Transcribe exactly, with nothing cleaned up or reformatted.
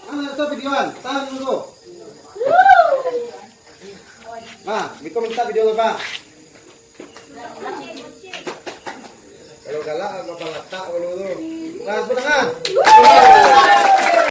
Ah, tu videoan. Tahan dulu tu. Nah, Miko minta video lo, Pak. Kalau galak, Bapak latak dulu tu. Nah, tepuk tangan.